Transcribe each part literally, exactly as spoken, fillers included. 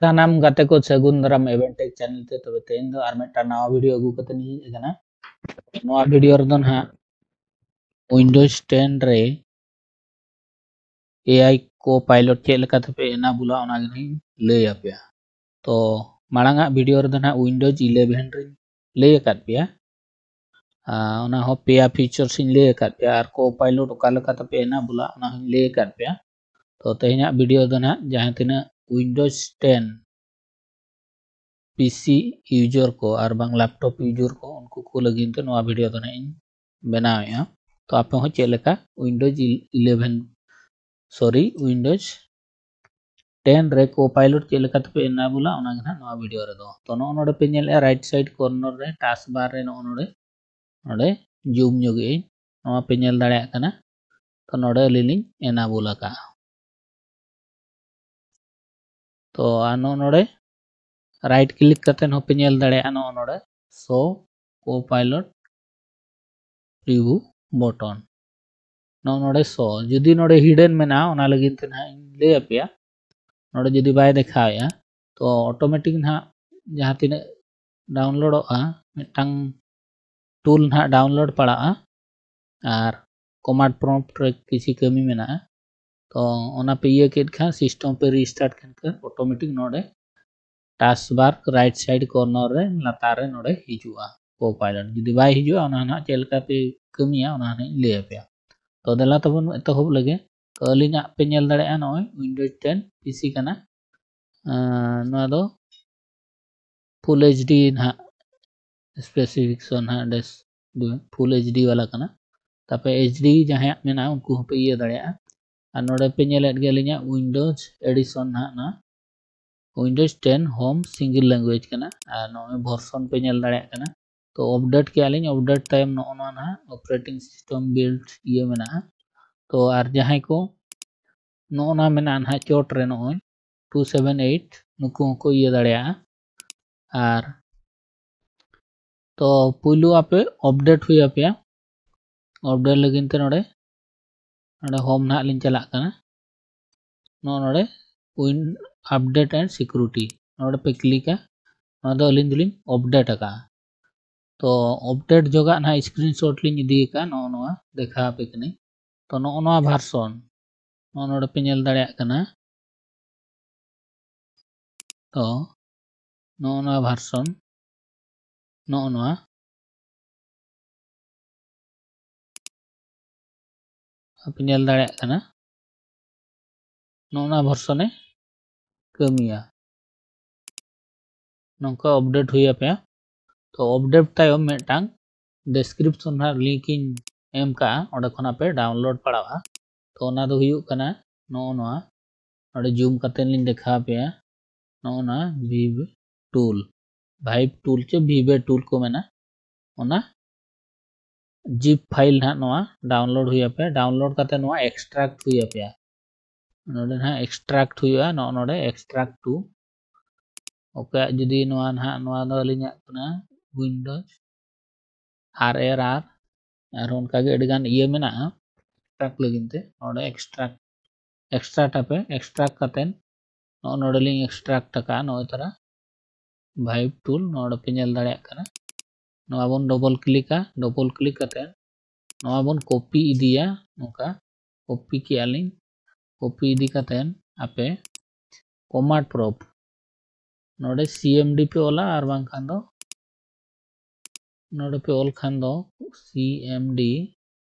ᱥᱟᱱᱟᱢ ᱜᱟᱛᱮ ᱠᱚ ᱥᱟᱹᱜᱩᱱ ᱫᱟᱨᱟᱢ Eventech channel ᱛᱮ᱾ ᱛᱚᱵᱮ ᱛᱮᱦᱮᱧ ᱫᱚ ᱟᱨ ᱢᱤᱫᱴᱟᱝ ᱱᱟᱣᱟ video ᱟᱹᱜᱩ ᱠᱟᱛᱮ ᱤᱧ ᱦᱮᱡ ᱟᱠᱟᱱᱟ᱾ ᱱᱚᱣᱟ video ᱨᱮᱫᱚ ᱱᱟᱦᱟᱜ Windows ten ᱨᱮ AI Copilot ᱪᱮᱫ ᱞᱮᱠᱟ ᱛᱮᱯᱮ enable ᱟ ᱚᱱᱟ ᱜᱮ ᱱᱟᱦᱟᱜ ᱤᱧ ᱞᱟᱹᱭ ᱟᱯᱮᱭᱟ᱾ ᱛᱚ ᱢᱟᱲᱟᱝ ᱟᱜ video ᱨᱮᱫᱚ ᱱᱟᱦᱟᱜ Windows eleven ᱨᱤᱧ ᱞᱟᱹᱭ ᱟᱠᱟᱫ ᱯᱮᱭᱟ᱾ ᱟᱨ ᱚᱱᱟ ᱦᱚᱸ ᱯᱮᱭᱟ features ᱤᱧ ᱞᱟᱹᱭ ᱟᱠᱟᱫ ᱯᱮᱭᱟ, ᱟᱨ Copilot ᱚᱠᱟ ᱞᱮᱠᱟ ᱛᱮᱯᱮ enable ᱟ ᱚᱱᱟ ᱦᱚᱸᱧ ᱞᱟᱹᱭ ᱟᱠᱟᱫ ᱯᱮᱭᱟ᱾ ᱛᱚ ᱛᱮᱦᱮᱧᱟᱜ video ᱫᱚ ᱱᱟᱦᱟᱜ ᱡᱟᱦᱟᱸ ᱛᱤᱱᱟᱹᱜ Windows ten PC user ᱠᱚ ᱟᱨ ᱵᱟᱝ laptop user ᱠᱚ, ᱩᱱᱠᱩ ᱠᱚ ᱞᱟᱹᱜᱤᱫ ᱛᱮ ᱱᱚᱣᱟ video ᱫᱚ ᱱᱟᱦᱟᱜ ᱤᱧ ᱵᱮᱱᱟᱣᱮᱫᱼᱟ᱾ ᱛᱚ ᱟᱯᱮ ᱦᱚᱸ ᱪᱮᱫ ᱞᱮᱠᱟ Windows eleven, sorry, Windows ten ᱨᱮ Copilot ᱪᱮᱫ ᱞᱮᱠᱟ ᱛᱮᱯᱮ enable ᱟ ᱚᱱᱟ ᱜᱮ ᱱᱟᱦᱟᱜ ᱱᱚᱣᱟ video ᱨᱮᱫᱚ᱾ ᱛᱚ ᱱᱚᱜᱼᱚ ᱱᱚᱰᱮ ᱯᱮ ᱧᱮᱞᱮᱫᱼᱟ right side corner ᱨᱮ, task bar ᱨᱮ ᱱᱚᱜᱼᱚ ᱱᱚᱰᱮ, ᱱᱚᱰᱮ zoom ᱧᱚᱜᱮᱜ ᱟᱹᱧ, ᱱᱚᱣᱟ ᱯᱮ ᱧᱮᱞ ᱫᱟᱲᱮᱭᱟᱜ ᱠᱟᱱᱟ᱾ ᱛᱚ ᱱᱚᱰᱮ ᱟᱹᱞᱤᱧ ᱞᱤᱧ enable ᱟᱠᱟᱫᱼᱟ᱾ ᱛᱚ ᱟᱨ ᱱᱚᱜᱼᱚ ᱱᱚᱰᱮ right click ᱠᱟᱛᱮ ᱦᱚᱸᱯᱮ ᱧᱮᱞ ᱫᱟᱲᱮᱭᱟᱜᱼᱟ, ᱱᱚᱜᱼᱚ ᱱᱚᱰᱮ Show Copilot Preview Button, ᱱᱚᱜᱼᱚ ᱱᱚᱰᱮ show᱾ ᱡᱩᱫᱤ ᱱᱚᱰᱮ hidden ᱢᱮᱱᱟᱜᱼᱟ, ᱚᱱᱟ ᱞᱟᱹᱜᱤᱫ ᱛᱮ ᱱᱟᱦᱟᱜ ᱤᱧ ᱞᱟᱹᱭ ᱟᱯᱮᱭᱟ᱾ ᱱᱚᱰᱮ ᱡᱩᱫᱤ ᱵᱟᱭ ᱫᱮᱠᱷᱟᱣᱮᱫᱼᱟ, ᱛᱚ automatic ᱱᱟᱦᱟᱜ ᱡᱟᱦᱟᱸ ᱛᱤᱱᱟᱹᱜ downloadᱚᱜᱼᱟ, ᱢᱤᱫᱴᱟᱝ tool ᱱᱟᱦᱟᱜ download ᱯᱟᱲᱟᱜᱼᱟ, ᱟᱨ command prompt ᱨᱮ ᱠᱤᱪᱷᱤ ᱠᱟᱹᱢᱤ ᱢᱮᱱᱟᱜᱼᱟ᱾ ᱛᱚ ᱚᱱᱟ ᱯᱮ ᱤᱭᱟᱹ ᱠᱮᱫ ᱠᱷᱟᱱ, system ᱯᱮ restart ᱠᱮᱫ ᱠᱷᱟᱱ, automatic ᱱᱚᱰᱮ task bar right side corner ᱨᱮ ᱞᱟᱛᱟᱨ ᱨᱮ ᱱᱚᱰᱮ ᱦᱤᱡᱩᱜᱼᱟ Copilot᱾ ᱡᱩᱫᱤ ᱵᱟᱭ ᱦᱤᱡᱩᱜᱼᱟ, ᱚᱱᱟ ᱱᱟᱦᱟᱜ ᱪᱮᱫ ᱞᱮᱠᱟ ᱯᱮ ᱠᱟᱹᱢᱤᱭᱟ, ᱚᱱᱟ ᱱᱟᱦᱟᱜ ᱤᱧ ᱞᱟᱹᱭ ᱟᱯᱮᱭᱟ᱾ ᱛᱚ ᱫᱮᱞᱟ ᱛᱟᱵᱚᱱ ᱮᱛᱚᱦᱚᱵ ᱞᱮᱜᱮ᱾ ᱛᱚ ᱟᱹᱞᱤᱧᱟᱜ ᱯᱮ ᱧᱮᱞ ᱫᱟᱲᱮᱭᱟᱜᱼᱟ, ᱱᱚᱜᱼᱚᱭ Windows ten PC ᱠᱟᱱᱟ᱾ ᱟᱸ, ᱱᱚᱣᱟ ᱫᱚ Full HD ᱱᱟᱦᱟᱜ specification ᱱᱟᱦᱟᱜ des-, Full HD ᱵᱟᱞᱟ ᱠᱟᱱᱟ᱾ ᱛᱟᱯᱚᱨᱮ HD ᱡᱟᱦᱟᱸᱭᱟᱜ ᱢᱮᱱᱟᱜᱼᱟ, ᱩᱱᱠᱩ ᱦᱚᱸᱯᱮ ᱤᱭᱟᱹ ᱫᱟᱲᱮᱭᱟᱜᱼᱟ᱾ ᱟᱨ ᱱᱚᱰᱮ ᱯᱮ ᱧᱮᱞᱮᱫ ᱜᱮᱭᱟ ᱟᱹᱞᱤᱧᱟᱜ Windows Edition ᱱᱟᱦᱟᱜ, ᱱᱚᱣᱟ Windows ten Home Single Language ᱠᱟᱱᱟ᱾ ᱟᱨ ᱱᱚᱜᱼᱚᱭ version ᱯᱮ ᱧᱮᱞ ᱫᱟᱲᱮᱭᱟᱜ ᱠᱟᱱᱟ᱾ ᱛᱚ update ᱠᱮᱜᱼᱟ ᱞᱤᱧ, update ᱛᱟᱭᱚᱢ ᱱᱚᱜᱼᱚ ᱱᱚᱣᱟ ᱱᱟᱦᱟᱜ operating system build ᱤᱭᱟᱹ ᱢᱮᱱᱟᱜᱼᱟ᱾ ᱛᱚ ᱟᱨ ᱡᱟᱦᱟᱸᱭ ᱠᱚ ᱱᱚᱜᱼᱚ ᱱᱚᱣᱟ ᱢᱮᱱᱟᱜᱼᱟ ᱱᱟᱦᱟᱜ ᱪᱚᱴ ᱨᱮ, ᱱᱚᱜᱼᱚᱭ two seven eight, ᱱᱩᱠᱩ ᱦᱚᱸᱠᱚ ᱤᱭᱟᱹ ᱫᱟᱲᱮᱭᱟᱜᱼᱟ᱾ ᱟᱨ ᱛᱚ ᱯᱩᱭᱞᱩ ᱟᱯᱮ update ᱦᱩᱭ ᱟᱯᱮᱭᱟ᱾ Update ᱞᱟᱹᱜᱤᱫ ᱛᱮ ᱱᱚᱰᱮ, ᱱᱚᱰᱮ Home ᱱᱟᱦᱟᱜ ᱞᱤᱧ ᱪᱟᱞᱟᱜ ᱠᱟᱱᱟ᱾ ᱱᱚᱜᱼᱚ ᱱᱚᱰᱮ Win Update and Security, ᱱᱚᱰᱮ ᱯᱮ ᱠᱞᱤᱠᱟ᱾ ᱱᱚᱣᱟ ᱫᱚ ᱟᱹᱞᱤᱧ ᱫᱚᱞᱤᱧ ᱟᱯᱰᱮᱴ ᱟᱠᱟᱫᱼᱟ᱾ ᱛᱚ ᱟᱯᱰᱮᱴ ᱡᱚᱜᱟᱜ ᱱᱟᱦᱟᱜ ᱥᱠᱨᱤᱱᱥᱚᱴ ᱞᱤᱧ ᱤᱫᱤ ᱟᱠᱟᱫᱼᱟ, ᱱᱚᱜᱼᱚ ᱱᱚᱣᱟ ᱫᱮᱠᱷᱟᱣ ᱟᱯᱮ ᱠᱟᱹᱱᱟᱹᱧ᱾ ᱛᱚ ᱱᱚᱜᱼᱚ ᱱᱚᱣᱟ ᱵᱷᱟᱨᱥᱚᱱ, ᱱᱚᱜᱼᱚ ᱱᱚᱰᱮ ᱯᱮ ᱧᱮᱞ ᱫᱟᱲᱮᱭᱟᱜ ᱠᱟᱱᱟ᱾ ᱛᱚ ᱱᱚᱜᱼᱚ ᱱᱚᱣᱟ ᱵᱷᱟᱨᱥᱚᱱ, ᱱᱚᱜᱼᱚ ᱱᱚᱣᱟ ᱯᱮ ᱧᱮᱞ ᱫᱟᱲᱮᱭᱟᱜ ᱠᱟᱱᱟ, ᱱᱚᱜᱼᱚ ᱱᱚᱣᱟ ᱵᱷᱟᱨᱥᱚᱱᱮ ᱠᱟᱹᱢᱤᱭᱟ᱾ ᱱᱚᱝᱠᱟ ᱟᱯᱰᱮᱴ ᱦᱩᱭ ᱟᱯᱮᱭᱟ᱾ ᱛᱚ ᱟᱯᱰᱮᱴ ᱛᱟᱭᱚᱢ ᱢᱤᱫᱴᱟᱝ ᱰᱮᱥᱠᱨᱤᱯᱥᱚᱱ ᱨᱮ ᱞᱤᱝᱠ ᱤᱧ ᱮᱢ ᱠᱟᱜᱼᱟ, ᱚᱸᱰᱮ ᱠᱷᱚᱱ ᱟᱯᱮ ᱰᱟᱣᱩᱱᱞᱳᱰ ᱯᱟᱲᱟᱜᱼᱟ᱾ ᱛᱚ ᱚᱱᱟ ᱫᱚ ᱦᱩᱭᱩᱜ ᱠᱟᱱᱟ ᱱᱚᱜᱼᱚ ᱱᱚᱣᱟ, ᱱᱚᱰᱮ ᱡᱩᱢ ᱠᱟᱛᱮ ᱞᱤᱧ ᱫᱮᱠᱷᱟᱣ ᱟᱯᱮᱭᱟ᱾ ᱱᱚᱜᱼᱚ ᱱᱚᱣᱟ ᱵᱷᱤᱵᱽ ᱴᱩᱞ, ᱵᱷᱟᱭᱤᱵᱽ ᱴᱩᱞ ᱪᱮ ᱵᱷᱤᱵᱮ ᱴᱩᱞ ᱠᱚ ᱢᱮᱱᱟ, ᱚᱱᱟ ᱡᱤᱯ ᱯᱷᱟᱭᱤᱞ ᱱᱟᱦᱟᱜ ᱱᱚᱣᱟ ᱰᱟᱣᱩᱱᱞᱳᱰ ᱦᱩᱭ ᱟᱯᱮᱭᱟ᱾ ᱰᱟᱣᱩᱱᱞᱳᱰ ᱠᱟᱛᱮ ᱱᱚᱣᱟ ᱮᱠᱥᱴᱨᱟᱠᱴ ᱦᱩᱭ ᱟᱯᱮᱭᱟ᱾ ᱱᱚᱰᱮ ᱱᱟᱦᱟᱜ ᱮᱠᱥᱴᱨᱟᱠᱴ ᱦᱩᱭᱩᱜᱼᱟ, ᱱᱚᱜᱼᱚ ᱱᱚᱰᱮ ᱮᱠᱥᱴᱨᱟᱠᱴ ᱴᱩ᱾ ᱚᱠᱚᱭᱟᱜ ᱡᱩᱫᱤ ᱱᱚᱣᱟ ᱱᱟᱦᱟᱜ, ᱱᱚᱣᱟ ᱫᱚ ᱟᱹᱞᱤᱧᱟᱜ ᱠᱟᱱᱟ ᱣᱤᱱᱰᱳᱡᱽ ᱟᱨ ᱮᱨ ᱟᱨ, ᱟᱨ ᱚᱱᱠᱟᱜᱮ ᱟᱹᱰᱤᱜᱟᱱ ᱤᱭᱟᱹ ᱢᱮᱱᱟᱜᱼᱟ ᱮᱠᱥᱴᱨᱟᱠᱴ ᱞᱟᱹᱜᱤᱫ ᱛᱮ᱾ ᱱᱚᱰᱮ ᱮᱠᱥᱴᱨᱟᱠᱴ, ᱮᱠᱥᱴᱨᱟᱠᱴ ᱟᱯᱮ, ᱮᱠᱥᱴᱨᱟᱠᱴ ᱠᱟᱛᱮᱫ ᱱᱚᱜᱼᱚ ᱱᱚᱰᱮ ᱞᱤᱧ ᱮᱠᱥᱴᱨᱟᱠᱴ ᱟᱠᱟᱫᱼᱟ, ᱱᱚᱜᱼᱚᱭ ᱛᱟᱨᱟ ᱵᱷᱟᱭᱤᱵᱽ ᱴᱩᱞ ᱱᱚᱰᱮ ᱯᱮ ᱧᱮᱞ ᱫᱟᱲᱮᱭᱟᱜ ᱠᱟᱱᱟ᱾ ᱱᱚᱣᱟ ᱵᱚᱱ ᱰᱚᱵᱚᱞ ᱠᱞᱤᱠᱟ, ᱰᱚᱵᱚᱞ ᱠᱞᱤᱠ ᱠᱟᱛᱮᱫ ᱱᱚᱣᱟ ᱵᱚᱱ ᱠᱚᱯᱤ ᱤᱫᱤᱭᱟ᱾ ᱱᱚᱝᱠᱟ ᱠᱚᱯᱤ ᱠᱮᱜᱼᱟ ᱞᱤᱧ᱾ ᱠᱚᱯᱤ ᱤᱫᱤ ᱠᱟᱛᱮᱫ ᱟᱯᱮ ᱠᱚᱢᱟᱱᱰ ᱯᱨᱚᱢᱯᱴ ᱱᱚᱰᱮ ᱥᱤ ᱮᱢ ᱰᱤ ᱯᱮ ᱚᱞᱟ, ᱟᱨ ᱵᱟᱝᱠᱷᱟᱱ ᱫᱚ ᱱᱚᱰᱮ ᱯᱮ ᱚᱞ ᱠᱷᱟᱱ ᱫᱚ ᱥᱤ ᱮᱢ ᱰᱤ,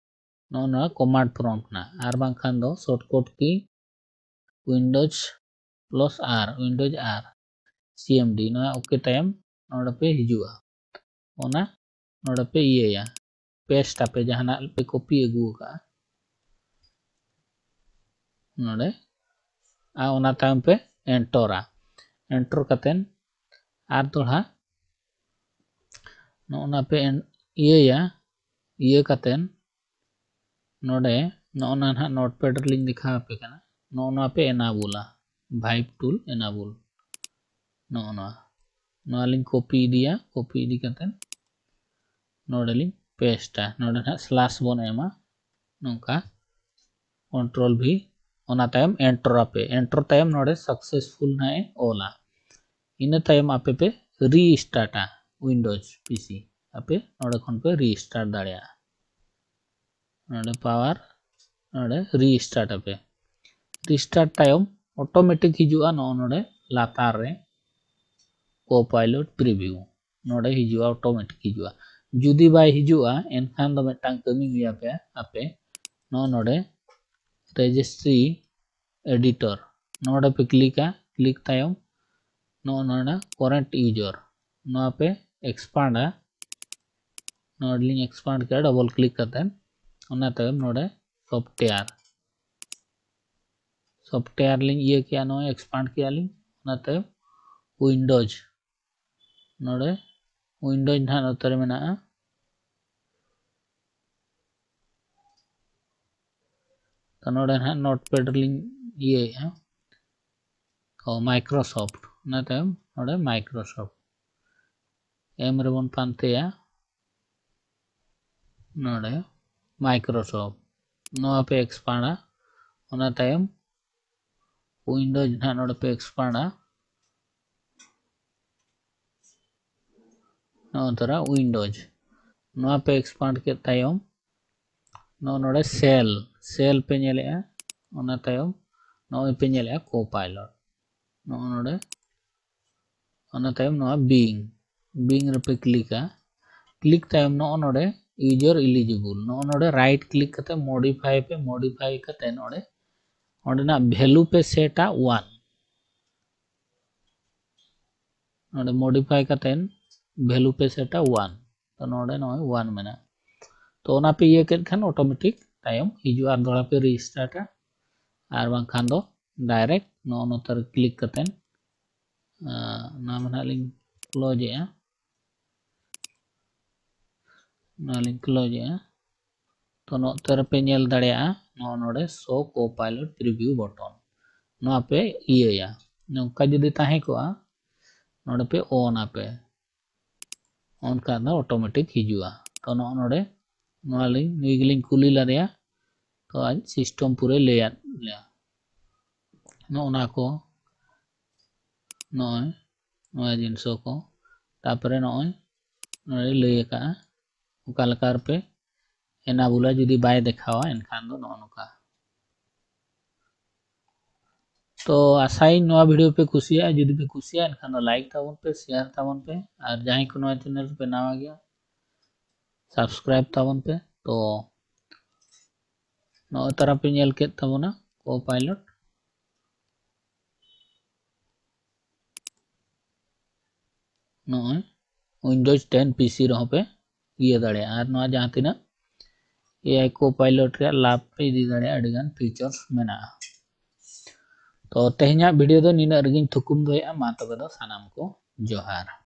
ᱱᱚᱜᱼᱚ ᱱᱚᱣᱟ ᱠᱚᱢᱟᱱᱰ ᱯᱨᱚᱢᱯᱴ ᱱᱟ, ᱟᱨ ᱵᱟᱝᱠᱷᱟᱱ ᱫᱚ ᱥᱚᱨᱴᱠᱟᱴ ᱠᱤ ᱣᱤᱱᱰᱳᱡᱽ ᱯᱞᱟᱥ ᱟᱨ, ᱣᱤᱱᱰᱳᱡᱽ ᱟᱨ ᱥᱤ ᱮᱢ ᱰᱤ, ᱱᱚᱣᱟ ᱳᱠᱮ ᱛᱟᱭᱚᱢ ᱱᱚᱰᱮ ᱯᱮ ᱦᱤᱡᱩᱜᱼᱟ᱾ ᱚᱱᱟ ᱱᱚᱰᱮ ᱯᱮ ᱤᱭᱟᱹᱭᱟ, ᱯᱮᱥᱴ ᱟᱯᱮ ᱡᱟᱦᱟᱱᱟᱜ ᱯᱮ ᱠᱚᱯᱤ ᱟᱹᱜᱩ ᱟᱠᱟᱫᱼᱟ ᱱᱚᱰᱮ, ᱟᱨ ᱚᱱᱟ ᱛᱟᱭᱚᱢ ᱯᱮ ᱮᱱᱴᱚᱨᱟ᱾ ᱮᱱᱴᱚᱨ ᱠᱟᱛᱮᱫ ᱟᱨ ᱫᱚᱲᱦᱟ ᱱᱚᱜᱼᱚ ᱱᱟ ᱯᱮ ᱮᱱ-, ᱤᱭᱟᱹᱭᱟ᱾ ᱤᱭᱟᱹ ᱠᱟᱛᱮᱫ ᱱᱚᱰᱮ ᱱᱚᱜᱼᱚ ᱱᱟ ᱱᱟᱦᱟᱜ ᱱᱳᱴᱯᱮᱰ ᱨᱮᱞᱤᱧ ᱫᱮᱠᱷᱟᱣ ᱟᱯᱮ ᱠᱟᱱᱟ, ᱱᱚᱜᱼᱚ ᱱᱚᱣᱟ ᱯᱮ ᱮᱱᱟᱵᱩᱞᱟ, ᱵᱷᱟᱭᱤᱵᱽ ᱴᱩᱞ ᱮᱱᱟᱵᱩᱞ᱾ ᱱᱚᱜᱼᱚ ᱱᱚᱣᱟ, ᱱᱚᱣᱟ ᱞᱤᱧ ᱠᱚᱯᱤ ᱤᱫᱤᱭᱟ᱾ ᱠᱚᱯᱤ ᱤᱫᱤ ᱠᱟᱛᱮᱫ ᱱᱚᱰᱮ ᱞᱤᱧ ᱯᱮᱥᱴᱟ᱾ ᱱᱚᱰᱮ ᱱᱟᱦᱟᱜ ᱥᱞᱟᱥ ᱵᱚᱱ ᱮᱢᱟ, ᱱᱚᱝᱠᱟ ᱠᱚᱱᱴᱨᱳᱞ ᱵᱷᱤ ᱚᱱᱟ ᱛᱟᱭᱚᱢ enter ᱟᱯᱮ᱾ Enter ᱛᱟᱭᱚᱢ ᱱᱚᱰᱮ successful ᱱᱟᱦᱟᱜ ᱮ ᱚᱞᱟ᱾ ᱤᱱᱟᱹ ᱛᱟᱭᱚᱢ ᱟᱯᱮ ᱯᱮ restartᱟ Windows P C᱾ ᱟᱯᱮ ᱱᱚᱰᱮ ᱠᱷᱚᱱ ᱯᱮ restart ᱫᱟᱲᱮᱭᱟᱜᱼᱟ᱾ ᱱᱚᱰᱮ power, ᱱᱚᱰᱮ restart ᱟᱯᱮ᱾ Restart ᱛᱟᱭᱚᱢ automatic ᱦᱤᱡᱩᱜᱼᱟ ᱱᱚᱜᱼᱚ ᱱᱚᱰᱮ ᱞᱟᱛᱟᱨ ᱨᱮ Copilot preview᱾ ᱱᱚᱰᱮ ᱦᱤᱡᱩᱜᱼᱟ, automatic ᱦᱤᱡᱩᱜᱼᱟ᱾ ᱡᱩᱫᱤ ᱵᱟᱭ ᱦᱤᱡᱩᱜᱼᱟ, ᱮᱱᱠᱷᱟᱱ ᱫᱚ ᱢᱤᱫᱴᱟᱝ ᱠᱟᱹᱢᱤ ᱦᱩᱭ ᱟᱯᱮᱭᱟ ᱟᱯᱮ᱾ ᱱᱚᱜᱼᱚ ᱱᱚᱰᱮ registry editor, ᱱᱚᱰᱮ ᱯᱮ clickᱟ᱾ Click ᱛᱟᱭᱚᱢ ᱱᱚᱜᱼᱚ ᱱᱚᱰᱮ current user, ᱱᱚᱣᱟ ᱯᱮ expandᱟ᱾ ᱱᱚᱰᱮ ᱞᱤᱧ expand ᱠᱮᱫᱟ double click ᱠᱟᱛᱮ᱾ ᱚᱱᱟ ᱛᱟᱭᱚᱢ ᱱᱚᱰᱮ software, software ᱞᱤᱧ ᱤᱭᱟᱹ ᱠᱮᱜᱼᱟ, ᱱᱚᱜᱼᱚᱭ expand ᱠᱮᱜᱼᱟ ᱞᱤᱧ᱾ ᱚᱱᱟ ᱛᱟᱭᱚᱢ Windows, ᱱᱚᱰᱮ Windows ᱱᱟᱦᱟᱜ ᱱᱚᱛᱮ ᱨᱮ ᱢᱮᱱᱟᱜᱼᱟ᱾ ᱛᱚ ᱱᱚᱰᱮ ᱱᱟᱦᱟᱜ notepad ᱨᱮᱞᱤᱧ ᱤᱭᱟᱹᱭᱮᱫᱼᱟ, ᱚ, Microsoft, ᱚᱱᱟ ᱛᱟᱭᱚᱢ ᱱᱚᱰᱮ Microsoft M ᱨᱮᱵᱚᱱ ᱯᱟᱱᱛᱮᱭᱟ᱾ ᱱᱚᱰᱮ Microsoft, ᱱᱚᱣᱟ ᱯᱮ expandᱟ᱾ ᱚᱱᱟ ᱛᱟᱭᱚᱢ Windows ᱱᱟᱦᱟᱜ ᱱᱚᱰᱮ ᱯᱮ expandᱟ᱾ ᱱᱚᱜᱼᱚ ᱱᱚᱛᱮᱨᱟ Windows, ᱱᱚᱣᱟ ᱯᱮ expand ᱠᱮᱫ ᱛᱟᱭᱚᱢ ᱱᱚᱜᱼᱚ ᱱᱚᱰᱮ shell, shell ᱯᱮ ᱧᱮᱞᱮᱜᱼᱟ᱾ ᱚᱱᱟ ᱛᱟᱭᱚᱢ ᱱᱚᱜᱼᱚᱭ ᱯᱮ ᱧᱮᱞᱮᱜᱼᱟ Copilot, ᱱᱚᱜᱼᱚ ᱱᱚᱰᱮ᱾ ᱚᱱᱟ ᱛᱟᱭᱚᱢ ᱱᱚᱣᱟ Bing, Bing ᱨᱮᱯᱮ clickᱟ᱾ Click ᱛᱟᱭᱚᱢ ᱱᱚᱜᱼᱚ ᱱᱚᱰᱮ user eligible, ᱱᱚᱜᱼᱚ ᱱᱚᱰᱮ right click ᱠᱟᱛᱮ modify ᱯᱮ᱾ Modify ᱠᱟᱛᱮ ᱱᱚᱰᱮ ᱚᱸᱰᱮᱱᱟᱜ value ᱯᱮ ᱥᱮᱴᱟ one᱾ ᱱᱚᱰᱮ modify ᱠᱟᱛᱮ value ᱯᱮ ᱥᱮᱴᱟ one᱾ ᱛᱚ ᱱᱚᱰᱮ ᱱᱚᱜᱼᱚᱭ one ᱢᱮᱱᱟᱜᱼᱟ᱾ ᱛᱚ ᱚᱱᱟ ᱯᱮ ᱤᱭᱟᱹ ᱠᱮᱫ ᱠᱷᱟᱱ automatic ᱛᱟᱭᱚᱢ ᱦᱤᱡᱩᱜᱼᱟ᱾ ᱟᱨ ᱫᱚᱦᱲᱟ ᱯᱮ restartᱟ᱾ ᱟᱨ ᱵᱟᱝᱠᱷᱟᱱ ᱫᱚ direct ᱱᱚᱜᱼᱚ ᱱᱚᱛᱮ ᱨᱮ click ᱠᱟᱛᱮ, ᱟᱸ, ᱱᱚᱣᱟ ᱢᱟ ᱱᱟᱦᱟᱜ ᱞᱤᱧ closeᱮᱜᱼᱟ᱾ ᱱᱚᱣᱟ ᱞᱤᱧ closeᱮᱜᱼᱟ᱾ ᱛᱚ ᱱᱚᱛᱮ ᱨᱮᱯᱮ ᱧᱮᱞ ᱫᱟᱲᱮᱭᱟᱜᱼᱟ ᱱᱚᱜᱼᱚ ᱱᱚᱰᱮ show copilot preview button, ᱱᱚᱣᱟ ᱯᱮ ᱤᱭᱟᱹᱭᱟ᱾ ᱱᱚᱝᱠᱟ ᱡᱩᱫᱤ ᱛᱟᱦᱮᱸ ᱠᱚᱜᱼᱟ, ᱱᱚᱰᱮ ᱯᱮ on ᱟᱯᱮ, ᱚᱱᱠᱟ ᱫᱚ automatic ᱦᱤᱡᱩᱜᱼᱟ᱾ ᱛᱚ ᱱᱚᱜᱼᱚ ᱱᱚᱰᱮ ᱱᱚᱣᱟ ᱞᱤᱧ, ᱱᱩᱭ ᱜᱮᱞᱤᱧ ᱠᱩᱞᱤ ᱞᱮᱫᱮᱭᱟ, ᱛᱚ ᱟᱡ system ᱯᱩᱨᱟᱹᱭ ᱞᱟᱹᱭᱟᱫ ᱞᱮᱭᱟ᱾ ᱱᱚᱜᱼᱚ ᱱᱟ ᱠᱚ, ᱱᱚᱜᱼᱚᱭ ᱱᱚᱣᱟ ᱡᱤᱱᱤᱥ ᱠᱚ, ᱛᱟᱨᱯᱚᱨᱮ ᱱᱚᱜᱼᱚᱭ ᱱᱚᱰᱮ ᱞᱟᱹᱭ ᱟᱠᱟᱫᱼᱟ ᱚᱠᱟ ᱞᱮᱠᱟ ᱨᱮᱯᱮ ᱮᱱᱟᱵᱩᱞᱟ, ᱡᱩᱫᱤ ᱵᱟᱭ ᱫᱮᱠᱷᱟᱣᱟ ᱮᱱᱠᱷᱟᱱ ᱫᱚ ᱱᱚᱜᱼᱚ ᱱᱚᱝᱠᱟ᱾ ᱛᱚ ᱟᱥᱟᱭᱟᱹᱧ ᱱᱚᱣᱟ ᱵᱷᱤᱰᱤᱭᱳ ᱯᱮ ᱠᱩᱥᱤᱭᱟᱜᱼᱟ, ᱡᱩᱫᱤ ᱯᱮ ᱠᱩᱥᱤᱭᱟᱜᱼᱟ ᱮᱱᱠᱷᱟᱱ ᱫᱚ ᱞᱟᱭᱤᱠ ᱛᱟᱵᱚᱱ ᱯᱮ, ᱥᱮᱭᱟᱨ ᱛᱟᱵᱚᱱ ᱯᱮ, ᱟᱨ ᱡᱟᱦᱟᱸᱭ ᱠᱚ ᱱᱚᱣᱟ ᱪᱮᱱᱮᱞ ᱨᱮᱯᱮ ᱱᱟᱣᱟ ᱜᱮᱭᱟ ᱥᱟᱵᱥᱠᱨᱟᱭᱤᱵ ᱛᱟᱵᱚᱱ ᱯᱮ᱾ ᱛᱚ ᱱᱚᱜᱼᱚᱭ ᱛᱟᱨᱟ ᱯᱮ ᱧᱮᱞ ᱠᱮᱫ ᱛᱟᱵᱚᱱᱟ ᱠᱳᱯᱟᱭᱞᱚᱴ, ᱱᱚᱜᱼᱚᱭ ᱩᱭᱤᱱᱰᱳᱡᱽ ᱴᱮᱱ ᱯᱤ ᱥᱤ ᱨᱮᱦᱚᱸ ᱯᱮ ᱤᱭᱟᱹ ᱫᱟᱲᱮᱭᱟᱜᱼᱟ᱾ ᱟᱨ ᱱᱚᱣᱟ ᱡᱟᱦᱟᱸ ᱛᱤᱱᱟᱹᱜ ᱮ ᱟᱭ ᱠᱳᱯᱟᱭᱞᱚᱴ ᱨᱮᱭᱟᱜ ᱞᱟᱵᱷ ᱯᱮ ᱤᱫᱤ ᱫᱟᱲᱮᱭᱟᱜᱼᱟ, ᱟᱹᱰᱤᱜᱟᱱ ᱯᱷᱤᱪᱟᱨᱥ ᱢᱮᱱᱟᱜᱼᱟ᱾ ᱛᱚ ᱛᱮᱦᱮᱧᱟᱜ ᱵᱷᱤᱰᱤᱭᱳ ᱫᱚ ᱱᱤᱱᱟᱹᱜ ᱨᱮᱜᱮᱧ ᱛᱷᱩᱠᱩᱢ ᱫᱚᱦᱚᱭᱮᱫᱼᱟ᱾ ᱢᱟ ᱛᱚᱵᱮ ᱫᱚ ᱥᱟᱱᱟᱢ ᱠᱚ ᱡᱚᱦᱟᱨ᱾